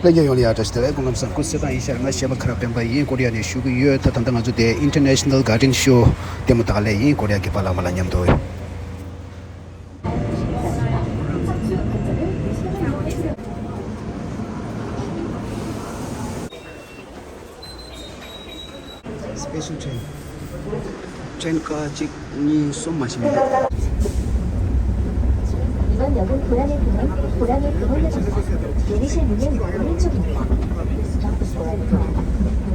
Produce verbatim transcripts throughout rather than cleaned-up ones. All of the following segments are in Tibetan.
ལྷན་རྒྱས་ཡོངས་ལ་ཡང་བཀྲ་ཤིས་བདེ་ལེགས། སྐུ་ཁམས་བཟང་། སྐུ་གཟུགས་བཟང་ཡིན་ཤག་ང་གཞས་པ་ཁ་རག་སྤེན་པ་ཡིན། ཀོ་རི་ཡ་ནས་ཞུ་གི་ཡོད། ད་ད་ལྟ་ང་ཚོ་དེ་International Garden Show ལྟད་མོ་ལྟ་ག་སླེབས་ཡིན། ཀོ་རི་ཡ་གི་པཱ་ལགས་མ་ལགས་མཉམ་དུ། Special train. Train ཀ་གཅིག་གཉིས་གསུམ་མ་ཞིག་མི་འདུག. 이번 역은 보라매 부근, 보라매 부근역입니다. 내리실 문은 오른쪽입니다.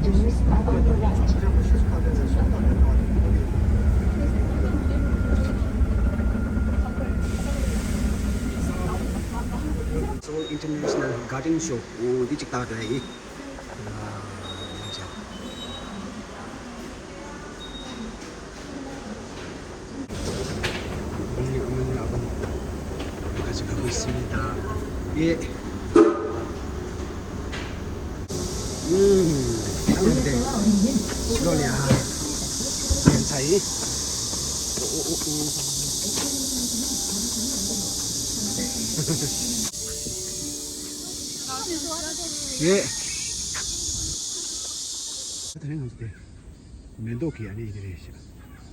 Doors are on the left. Seoul International Garden Show འདི་གཅིག་ལྟ་འདོད་ཡིན། ཡེ། ད་རིང་ང་ཚོ་དེ་མེ་ཏོག་གི་ཨ་ནི་ཡི་གེ་རེད་ཤག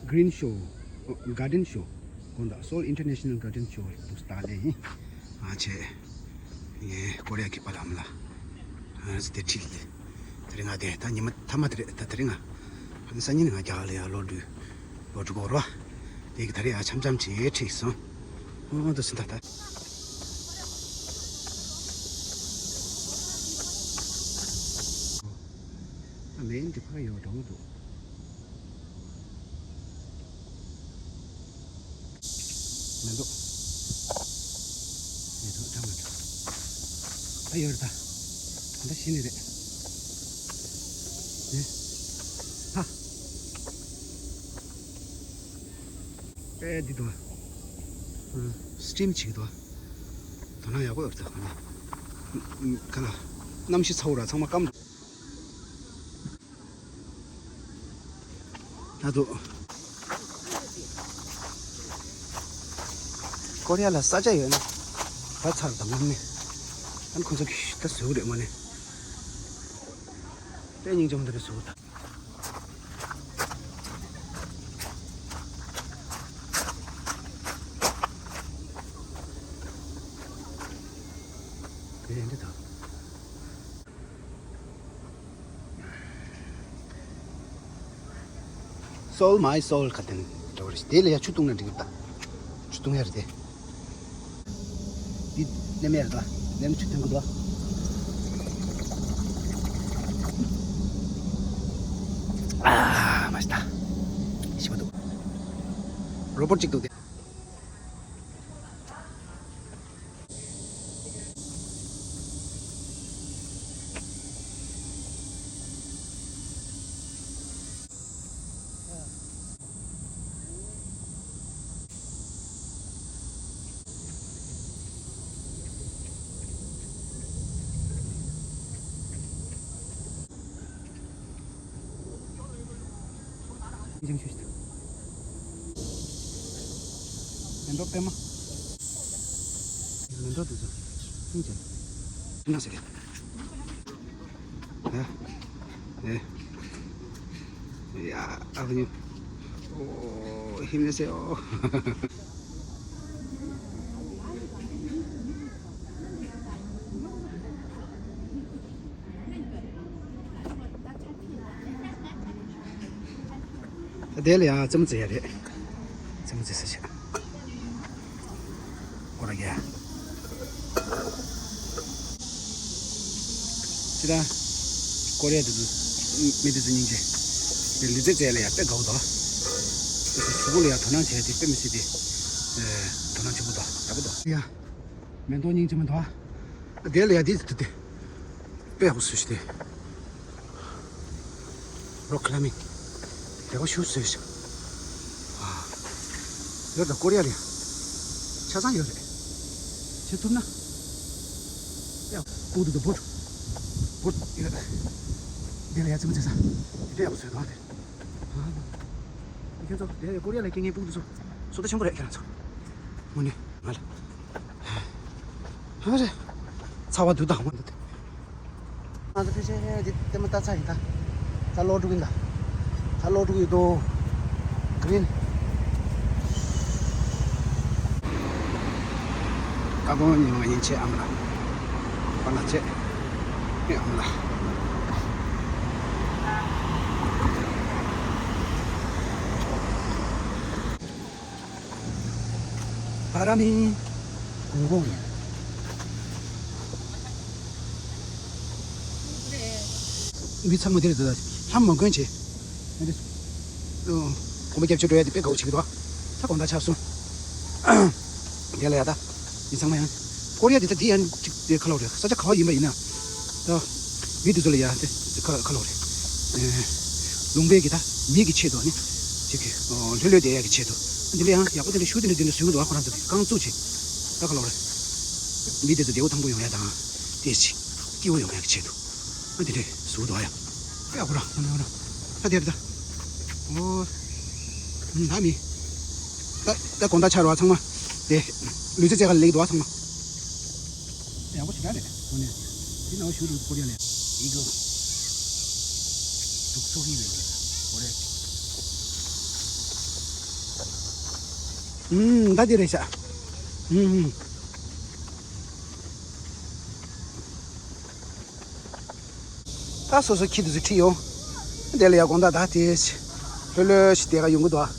Green Show, Garden Show དགོངས་དག Seoul International Garden Show དུ་ལྟ་ལེ་ཡིན། ཨ་ཆེ། ངས་ཀོ་རི་ཡ་གི་པཱ་ལགས་མ་ལགས་ཨ་ཙི་དེ་ཁྲིད་ལེ། དེ་རིང་ང་དེ་ད་ཉི་མ་མཐའ་མ་དེ་རེད། ད་དེ་རིང་ང་ཨ་ནི་སང་ཉིན་ང་རྒྱ་གར་ལ་ཡར་ལོག་འགྲོ་ལོག་འགྲོ་གི་རེད་པ། དེ་གི་ད་རེས་ཨ་འཆམ་འཆམ་བྱས་ཁྲིད་སོང་། ཨོ་ཨོ་འདུག་སེ་ད་ད། ད་མེ་ཡིན་འདི་ཕ་གི་ཡོད་འགྲོ་གི་འདུག་མི་འདུག་མི་འདུག་ད་མི་འདུག་ད་ཡོད་རེད་ད། ད་གཞི་ནས་རེད། ནི། ཧ། ཨེ་འདི་འདུག་སི་ཊིམ་བྱེད་ཀྱི་འདུག་དོ་སྣང་ཡག་པོ་ཡོད་རེད་ད། ག་ལ། གནམ་གཤིས་ཚ་བོ་ར་ཚང་མ་སྐམ། ད་དུ། ཀོ་རི་ཡ་ལ་ས་ཆ་ཡོད་ན་ད་ཚར་དང་ངོམ་ནི། ཨ་ནི་ཁོ་ཚོ་གིས་ད་བཟོས་རེད་དངོས་གནས། དཔེ་སྙིང་རྗེ་མོ་འདི་རེད་བཟོས་ད། དེ་ཡིན་འདི་ད། Seoul my soul ག་དེ་འདྲ་བ་རེད། དེ་ལ་ཡ་ཆུ་བཏུང་ན་འགྲིག་གི་རེད་ད། ཆུ་བཏུང་ཡ་རེད་དེ། འདི་ནེམ་ཡ་རེད་ད། ནེམ་ཆུ་བཏུང་གི་འདུག་ཨ། མ་ཤི་ད། ཞིམ་པོ་འདུག་རོ་པོཊ་གཅིག་འདུག་དེ། ཡིན་ཞུ་ཞིག་མེ་ཏོག་པད་མ། མེ་ཏོག་དེ་ཚོ་ཐུང་ཅན། ཐུང་ན་ཟེར་གི་ཨེ། ཨེ། ཡ། ཨ་ཕ་ཉོ། ཨོ། ཧི་མེ་སེ་ཨོ། དེ་ལ་ཡང་རྩེད་མོ་རྩེ་ཡ་རེད། རྩེད་མོ་རྩེ་ས་ཆ། ཀོ་ར་གི་ཡ། ཅི་ད། ཀོ་རི་ཡ་དེ་ཚོ་མི་དེ་ཚོ་སྙིང་རྗེ། དེ་ལི་རྩེ་རྩེ་ལ་ཡ་དཔེ་དགའ་བོ་འདུག་དེ་ཚོ་གཟུགས་པོ་ལ་ཡ་དོ་སྣང་བྱས་དེ་དཔེ་མི་སྲིད་དེ། དོ་སྣང་ཆེན་པོ་འདུག་ཡག་པོ་འདུག་ཡ། མེ་ཏོག་སྙིང་རྗེ་མི་འདུག་ཨ། དེ་ལ་ཡ་དེ་དེ་དེ། དཔེ་ཡག་པོ་བཟོས་ཤག་དེ། རོག་ཁི་ལ་མིང་། དེ་བ་ཤུ་བཟོས་ཤག་ཨ། ཡོད་ད་ཀོ་རི་ཡ་ལ་ཡ། ཆ་ཚང་ཡོད་རེད། བྱེད་ཐུབ་ན། ཡ། ཀུ་དུ་དུ་བོད། བོད་ཡོད། དེ་ལ་ཡ་རྩེད་མོ་རྩེ་ས། དེ་འདྲ་ཡག་པོ་བཟོས་འདུག་ཨ་དེ། ཨ། ཁྱེད་ཚོ་དེ་ཀོ་རི་ཡ་ལ་སྐྱེ་མཁན་ཕྲུ་གུ་དེ་ཚོ་བསོད་བདེ་ཆེན་པོ་རེད་ཁྱེད་རང་ཚོ། དངོས་གནས་ང་ལ། ཧ་རེ། ཚ་བ་འདུག་དང་མ་འདུག་དེ། ང་ཚོ་ཕལ་ཆེར་འདི་ལྟད་མོ་ལྟ་ཚར་ཡིན་ད། ད་གློག་འཁྲུག་ཡིན་ད། ད་གློག་འཁྲུག་ཡོད་དོ། གི་རིན། ཀ་བོ་ཉི་མ་ཡིན་ཆེ་ཨ་མ་ལ། པ་ལ་ཆེ། ཨ་མ་ལ། བ་ར་མི། གུང་གུང་། མི་ཚང་མ་དེར་འདུག་ལྷམ་མ་གོན་བྱས། ཨོ། གོམ་པ་རྒྱབ་ཆོད་འགྲོ་ཡ་དེ་དཔེ་དགའ་བོ་བྱེད་ཀྱི་འདུག་ད་དགོང་དག་ཆགས་སོང་། དེ་ལ་ཡ་ད། མི་ཚང་མ་ཡང་། ཀོ་རི་ཡ་དེ་ད་འདི་ཡང་གཅིག་དེ་ཁ་ལོ་རེད། ས་ཆ་ག་བ་ཡིན་པ་ཡིན་ན། ད། མི་དེ་ཚོ་ལ་ཡ་དེ་ཁ་ཁ་ལོ་རེད། ཨེ། ལུང་པའི་གི་ད་མི་གི་ཆེད་དུ་ནི། ཅིག་གི་ཨོ་ལྷོད་ལྷོད་བསྡད་ཡ་གི་ཆེད་དུ། འདི་ལ་ཡང་ཡག་པོ་དེ་འདྲ་ཞུ་དེ་འདྲ་དེ་འདྲ་བཟོས་ཀྱི་འདུག་ཁོ་རང་ཚོ་གི་རྐང་བཙུགས་བྱས། ད་ཁ་ལོ་རེད། མི་དེ་ཚོ་བདེ་བོ་ཐང་པོ་ཡོང་ཡ་དང་། དེ་ཅིག་སྐྱིད་པོ་ཡོང་ཡ་གི་ཆེད་དུ། ཨ་དེ་འདྲས་བཟོས་འདུག་ཨ་ཡ། ཨ་ཁོ་རང་ཁོ་རང་ཁོ་རང་། ད་དེར་ད། ཨོ། ད་མི། ད་ད་དགོང་དག་ཆར་བ་ཚང་མ། དེ། ལུས་རྩལ་རྩེད་ག་ལེགས་འདུག་ཨ་ཚང་མ། ཡག་པོ་ཞེ་དྲག་རེད་ཁོ་ནས། དེ་ནང་ཞུ་རུ་ཀོ་རི་ཡ་ལས། ཡི་གེ། ཐུག་ཚོགས་ཡིན་རེད། ཀོ་རི་ཡ། ཨུམ། ད་དེ་རེད་ཤག་ཨུམ། ད་སོ་སོ་ཁྱི་དེ་ཚོ་ཁྲིད་ཡོང་། དེ་ལ་ཡ་དགོང་དག་ད་དེ། ལྷོད་ལྷོད་ཞིག་དེ་ག་ཡོང་གི་འདུག་ཨ།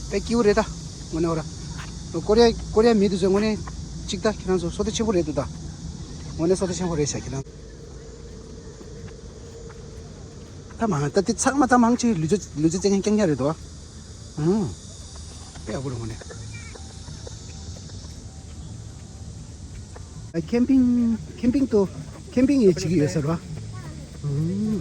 དཔེ་སྐྱིད་པོ་རེད་ད། དངོས་གནས་ཧོ་ར། ཀོ་རི་ཡ་ཀོ་རི་ཡ་མི་དེ་ཚོ་དངོས་གནས་གཅིག་ད་ཁྱེད་རང་ཚོ་བསོད་བདེ་ཆེན་པོ་རེད་འདུག་ད། དངོས་གནས་བསོད་བདེ་ཆེན་པོ་རེད་ཤག་ཁྱེད་རང་། ད་མང་ད་དེ་ཚང་མ་ད་མང་ཆེ་ལུས་རྩལ་ལུས་རྩལ་རྩེད་མཁན་རྐྱང་རྐྱང་རེད་འདུག་ཨ། ཨང་། དཔེ་ཡག་པོ་རེད་དངོས་གནས། ཨ། ཁེམ་པིང་ཁེམ་པིང་དུ་ཁེམ་པིང་ཡི་བྱེད་ཀྱི་ཡོད་ཟེར་བ། ཨང་།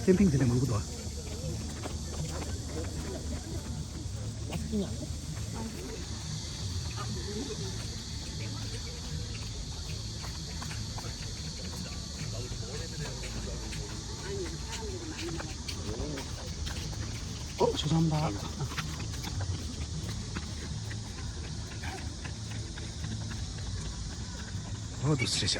ཁེམ་པིང་དེ་འདྲ་མང་པོ་འདུག་ཨོ། ཆུ་ཚང་པ། ཨོ། དུ་སྲེ་ཤ།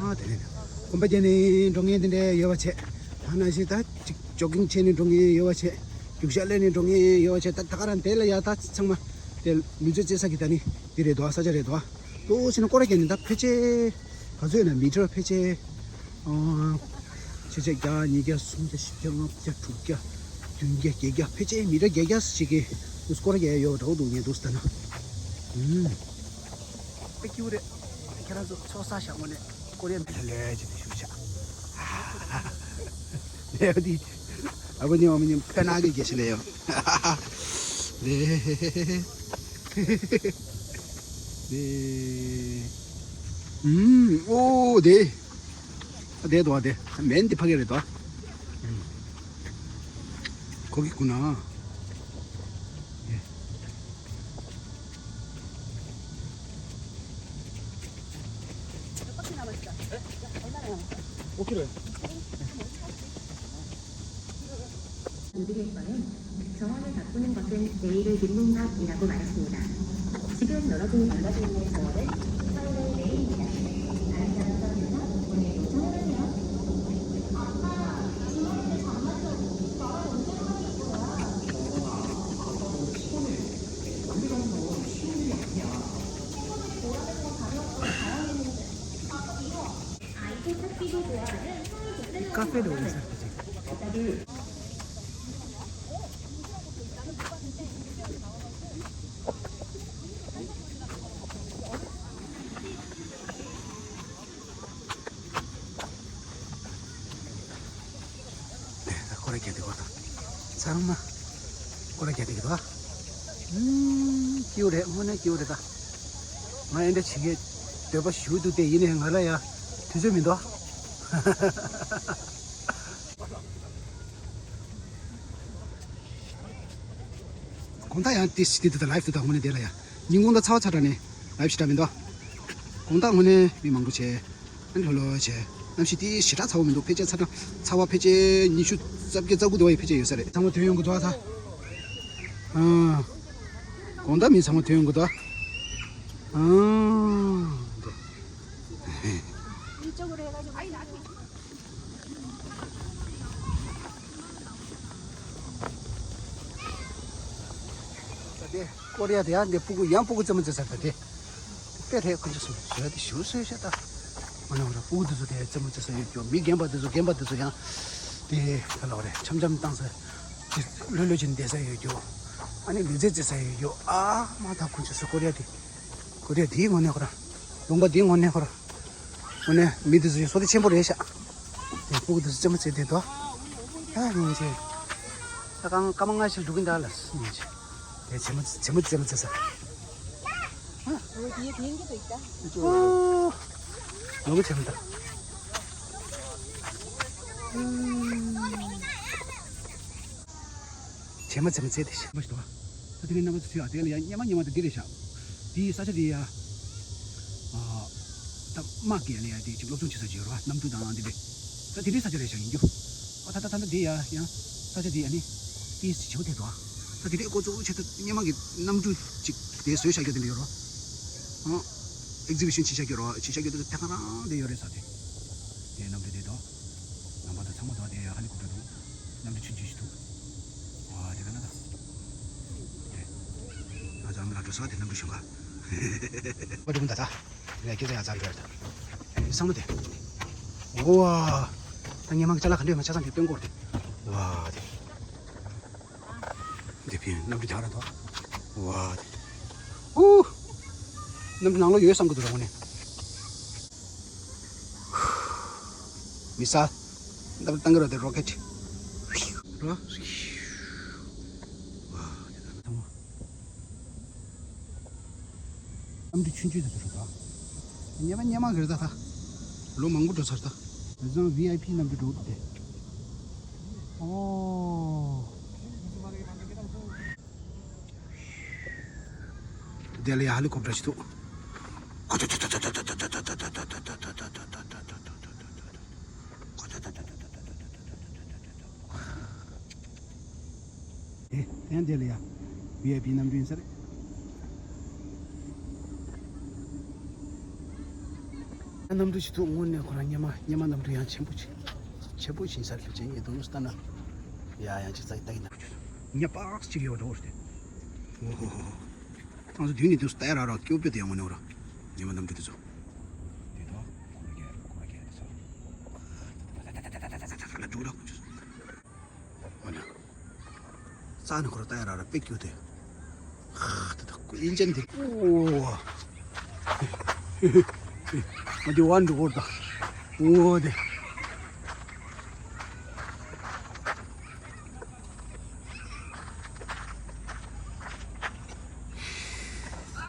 ཨ། དེ་ནས་གོམ་པ་རྒྱག་ནས་འགྲོ་མཁན་དེ་འདྲ་ཡོད་པ་བྱས། ད་ནང་བཞིན་ད་ཅིག་ཇོག་གིང་བྱས་ནས་འགྲོ་མཁན་ཡོད་པ་བྱས། རྒྱུག་ཤར་ལེན་ནས་འགྲོ་མཁན་ཡོད་པ་བྱས། ད་ད་ག་རང་དེ་ལ་ཡ་ད་ཚང་མ་དེ་ལུས་རྩལ་རྩེད་ས་གི་ད་ནི་དེ་རེད་དོ། ས་ཆ་རེད་དོ། ཏོག་ཙམ་ནས་སྐོར་ར་རྒྱག་ནས་ད་ཕལ་ཆེར་ག་ཚོད་ཡོད་ན་མི་ཊར་ཕལ་ཆེར། ཨ། ཕྱེད་བརྒྱ། ཉིས་བརྒྱ། སུམ་བརྒྱ། བཞི་བརྒྱ། ལྔ་བརྒྱ། དྲུག་བརྒྱ། བདུན་བརྒྱ། བརྒྱད་བརྒྱ། ཕལ་ཆེར་མི་ཊར་བརྒྱད་བརྒྱ་ཞིག་གི་སྐོར་ར་རྒྱག་ཡ་ཡོད་པ་འདྲ་བོ་འདུག་ངས་འདུག་ལྟ་ན། ཨུམ། དཔེ་སྐྱིད་པོ་རེད། ཁྱེད་རང་ཚོ་ཚོགས་བསགས་ཤག་དངོས་གནས་ཀོ་རི་ཡ་མི་ལྷོད་ལྷོད་བྱས་ནས་བཞུགས་ཤག་ལེའོ་དེ། ཨ་བུ་ཉིམ་ཨ་བུ་ཉིམ་ཕན་ཨ་གི་དགེ་བཤེས་ལེའོ། ལེ། ལེ། ཨུམ། ཨོ་དེ། ཨ་དེ་དོ་ཨ་དེ། མེན་དེ་ཕ་གི་རེད་དོ། ཨུམ། ཁོ་གི་ཀུ་ན། ཨེ། 오케이. 우리의 거는 정원을 가꾸는 것은 내일의 인문학이라고 말했습니다. 지금 열어진 반려동물 정원은 서울의 메인입니다. 아름다운 서울에서 오늘도 སྐོར་ར་རྒྱག་དེ་གོ་ད། ཚང་མ་སྐོར་ར་རྒྱག་དེ་གི་འདུག་ཨ། ཨུམ། སྐྱིད་པོ་རེད། དངོས་གནས་སྐྱིད་པོ་རེད་ད། ང་ཨེ་འདྲ་བྱེད་ཀྱི་འདོད་པ་ཞུ་འདུག་སྟེ། ཡིན་ནའི་ང་ལ་ཡ་དུས་ཚོད་མི་འདུག་ཨ། དགོང་དག་ཡང་དེ་དེ་དེ་ལའིབ་དེ་དང་དངོས་གནས་དེ་ལ་ཡ། ཉིན་གུང་ད་ཚ་བ་ཚ་དྲགས་ནས་ལའིབ་ཞེ་དྲག་མི་འདུག་ཨ། དགོང་དག་དངོས་གནས་མི་མང་པོ་བྱས། ཨ་ནི་ལྷོད་ལྷོད་བྱས། གནམ་གཤིས་དེ་ཞེ་དྲག་ཚ་བོ་མི་འདུག་ཕལ་ཆེར་ཚ་གྲང་ཚ་བ་ཕལ་ཆེར་ཉི་ཤུ་རྩ་བརྒྱད་རྩ་དགུ་དེ་བ་ཡི་ཕལ་ཆེར་ཡོད་ས་རེད། ཚང་མ་ཐོན་ཡོང་གི་འདུག་ཨ། ད་ ཨང་། དགོང་དག་མི་ཚང་མ་ཐོན་དགོས་ད། ཨང་། ད་དེ་ཀོ་རི་ཡ་དེ་ཡང་འདི་སྤུ་གུ་ཡང་སྤུ་གུ་རྩེད་མོ་རྩེ་ས་ད་དེ། དཔེ་རེད་ཁོ་ཚོ་སུ་བཟོས་ཏེ་ཞུ་སོས་ཤ་ད། མ་ནོར་ར་སྤུ་གུ་དེ་ཚོ་དེ་རྩེད་མོ་རྩེ་ས་ཡོད་རྒྱུ། མི་རྒན་པ་དེ་ཚོ་རྒན་པ་དེ་ཚོ་ཡང་དེ་ག་ལ་བ་རེད། འཆམ་འཆམ་བཏང་ས་དེ་ལྷོད་ལྷོད་ཅིག་བསྡད་ས་ཡོད་རྒྱུ། ཨ་ནི་ལུས་རྩལ་རྩེ་ས་ཡོད་རྒྱུ། ཨ་མ་ད་ཁོ་ཚོ་སུ་ཀོ་རི་ཡ་དེ། ཀོ་རི་ཡ་དེའི་ངོས་ནས་ཁོ་ར། ལུང་པ་དེའི་ངོས་ནས་ཁོ་ར། དངོས་གནས་མི་དེ་ཚོ་ཡིན་བསོད་བདེ་ཆེན་པོ་རེད་ཤག་དེ་སྤུ་གུ་དེ་ཚོ་རྩེད་མོ་རྩེ་བསྡད་དོ། ཨ་ཉིན་ཆེ། ད་གང་སྐར་མ་ལྔ་ཤར་འགྲོ་གིན་ད་ལ་ཉིན་ཆེ། དེ་རྩེད་མོ་རྩེད་མོ་རྩེད་མོ་རྩེ་ས། འོ་དེ་དེང་གི་འདུག་ད། ཨོ། ལོ་མ་རྩེད་མོ་ད། རྩེད་མོ་རྩེད་མོ་རྩེ་དེ་ཤི་མ་ཤི་དོ། ད་དེ་ནས་རྣམ་པ་ཚོ་ཚུད་ཨ་དེ་ལ་ཡ་སྙེ་མ་སྙེ་མ་ད་འདི་རེད་ཤག་དེའི་ས་ཆ་དེ་ཡ། ཨ། ད་དམག་གི་ལ་ཡ་དེ་ཅིག་སློབ་སྦྱོང་བྱེད་ས་ཅིག་ཡོད་རེད་བ། གནམ་གྲུ་དང་འདི་འདྲས། ད་དེ་འདྲའི་ས་ཆ་རེད་ཤག་ཡིན་རྒྱུ། ཨ་ད་ད་ད་ད་དེ་ཡ་ཡང་ས་ཆ་དེ་ཨ་ནི། དེའི་ཞེ་པོ་དེ་འདུག་ད་དེ་འདྲའི་ཀོ་ཚོ་ཆེད་དུ་སྙེ་མ་གི་གནམ་གྲུ་ཅིག་དེ་བཟོས་བཞག་རྒྱུ་དེ་འདྲ་ཡོད་རེད་བ། ཨ། ཨེག་ཛི་བི་ཤན་བྱེད་བཞག་རྒྱུ་རེད་བ། བྱེད་བཞག་རྒྱུ་དེ་ཚོ་ཐད་ཀར་རང་དེ་ཡོད་རེད་ས་དེ། དེ་གནམ་གྲུ་དེ་འདུག་ནང་པ་དང་ཚང་མ་དང་དེ་ཡ་ཧ་ལི་ཀོབ་ཊར་འདུག་གནམ་གྲུ་ཆུང་ཆུང་ཞིག་འདུག་ཨ་དེ་ག་ན་ད། དེ། ང་ཚོ་ཨ་མ་ལགས་འགྲོ་ས་དེ་གནམ་གྲུ་ཞོག་ག་པ་འགྲོ་མི་ད་ད། ངས་སྐད་ཆ་ཡ་ཚ་འགྲོ་ཡ་ད། ཨེ་ཚང་མ་དེ། ཨོ་ཨ། ད་ངས་མ་གི་ཅ་ལག་ག་འདྲ་ཡོད་མ་ཆ་ཚང་དེ་སྟོན་གོ་ར་དེ། ཝ་དེ། འདི་ཕིན་གནམ་གྲུ་རྒྱག་ར་འདུག་ཝ་དེ། ཨུ། གནམ་གྲུ་ནང་ལོགས་ཡོད་བསམ་གི་འདུག་ར་དངོས་གནས། མི་ས། འདབ་བཏང་གི་ར་དེ་རོ་ཀེཊ། ར། ཝ་དེ་ད་ཐང་མ། གནམ་གྲུ་ཆུང་ཆུང་དེ་ཚོ་རེད་ད། སྙེ་མ་སྙེ་མ་གི་རེད་ད་ད། ལོ་མང་པོ་འགྲོ་ཚར་ད། དེང་སང་ཝི་ཨའི་ཕི་གནམ་གྲུ་འགྲོ་གི་དེ། ཨོ། དེ་ལ་ཡ་ཧེ་ལི་ཀོབ་ཊར་ཞིག་འདུག་ཨེ། དེ་ཡང་དེ་ལ་ཡ། ཝི་ཨའི་ཕི་གནམ་གྲུ་ཡིན་ས་རེད། གནམ་གྲུ་ཞིག་འདུག་དངོས་གནས་ཁོ་རང་སྙེ་མ་སྙེ་མ་གནམ་གྲུ་ཡང་ཆེན་པོ་ཆེ། ཆེན་པོ་ཞིག་ཡིན་ས་རེད་ལབ་ཅིག་ཡིན་འདུག་ལྟ་ན། ཡ་ཡང་ཅིག་ཙག་ལྟ་ཡིན་ན། ཉ་པགས་ཅིག་ཡོད་འགྲོ་རེད། ཨོ་ཧོ་ཧོ་ཧོ། ང་ཚོ་མདུན་ནས་འདུག་ལྟ་ཡ་ར་ར་སྐྱོ་པོ་དེ་ཡང་ངོ་ནས་ར། སྙེ་མ་གནམ་གྲུ་དེ་ཚོ། དེ་དང་ཁོ་ར་གས་ཁོ་ར་གས་དེ་ཚོ། ཨོ་ན། རྩ་ནས་ཁོ་ར་ལྟ་ཡ་ར་ར་དཔེ་སྐྱོ་དེ། ཧ་ད་ད་ཀུ་ཨིན་ཅན་དེ། ཨོ། ང་དེ་བ་འགྲོ་གོ་ད། ཨོ་དེ།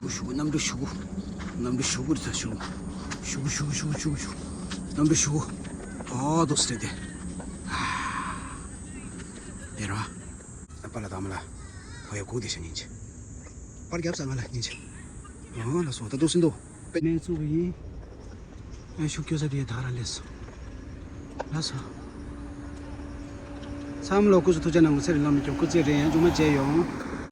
ཞུ་གུ་གནམ་གྲུ་ཞུ་གུ། གནམ་གྲུ་ཞུ་གུ་རེད་ད་ཞུ་གུ། ཞུ་གུ་ཞུ་གུ་ཞུ་གུ་ཞུ་གུ་ཞུ་གུ། གནམ་གྲུ་ཞུ་གུ། ཨོ་དོ་སི་རེད་དེ། དེ་ར། ཨ་པ་ལ་དང་མ་ལ། ཧོ་ཡ་གུ་དེ་ཤ་ཉིན་ཆེ། པར་རྒྱབ་ས་ང་ལ་ཉིན་ཆེ། ཨོ་ལ་སོ་ད་དོ་སི་འདུག་ནས་ཚུགས་ཡིན། ཨེ་ཤུགས་སྐྱོ་ས་དེ་ད་ར་ལས་སོ། ལ་སོ། བསམ་བློ་སྐུ་གཟུགས་ཐུགས་ཅག་ནང་ཚེ་རིང་ལམ་སྐྱོང་སྐུ་ཚེ་རིང་ཡང་མཇུག་མ་བྱས་ཡོང་།